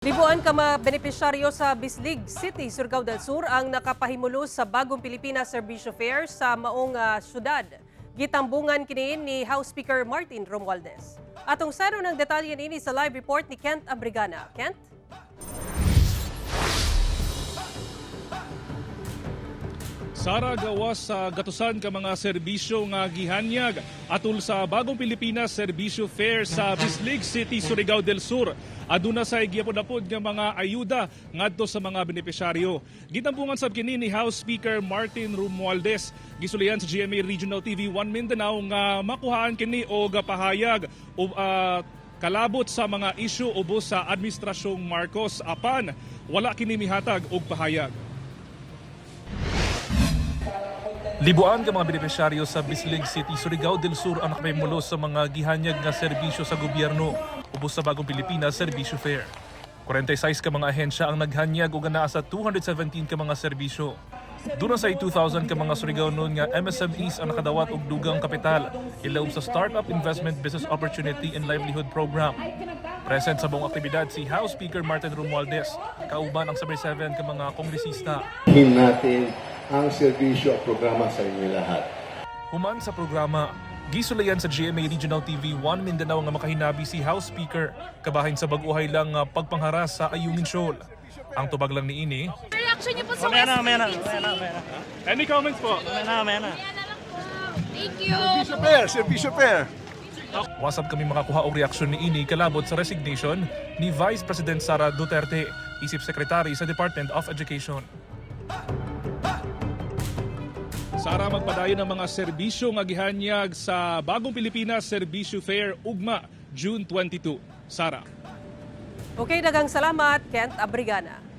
Libuan ka mga benepisyaryo sa Bislig City, Surigao del Sur ang nakapahimulos sa Bagong Pilipinas Serbisyo Fair sa maong syudad. Gitambungan kini ni House Speaker Martin Romualdez. Atong saro ng detalye niini sa live report ni Kent Abrigana. Kent? Sara, gawas sa gatusan ka mga serbisyo nga gihanyag atul sa Bagong Pilipinas Serbisyo Fair sa Bislig City, Surigao del Sur. Aduna sa gihapon-apod nga mga ayuda ngadto sa mga benepisyaryo. Gitambungan sab kini ni House Speaker Martin Romualdez. Gisulian sa GMA Regional TV 1 Mindanao nga makuhaan kini og pahayag o kalabot sa mga isyu ubos sa administrasyong Marcos, apan wala kini mihatag og pahayag. Libuan ka mga benepisyaryo sa Bislig City, Surigao del Sur ang nakapahimulos sa mga gihanyag nga serbisyo sa gobyerno ubos sa Bagong Pilipinas Serbisyo Fair. 46 ka mga ahensya ang naghanyag ug naa sa 217 ka mga serbisyo. Duna sa 2,000 ka mga Surigao noon nga MSMEs ang nakadawat og dugang kapital ilawom sa Startup Investment Business Opportunity and Livelihood Program. Present sa buong aktibidad si House Speaker Martin Romualdez, kauban ang 77 ka mga kongresista. Hin natin ang serbisyo at programa sa inyo lahat. Human sa programa, gisulayan sa GMA Regional TV 1 Mindanao nga makahinabi si House Speaker kabahin sa bag-uhay lang nga pagpangharas sa Ayungin Shoal. Ang tubag lang niini, Reaction niyo po sa Mamaya West na, mamaya na, Philippine mamaya na, Sea. mamaya na. Any comments po? Mamaya na, mamaya na. Mamaya na lang po. Thank you. Fair, serbisyo fair. Wasab kami makakuha og reaksyon niini kalabot sa resignation ni Vice President Sara Duterte isip Secretary sa Department of Education. Sara, magpadayon ang mga serbisyo nga gihanyag sa Bagong Pilipinas Serbisyo Fair ugma June 22. Sara. Okay, daghang salamat, Kent Abrigana.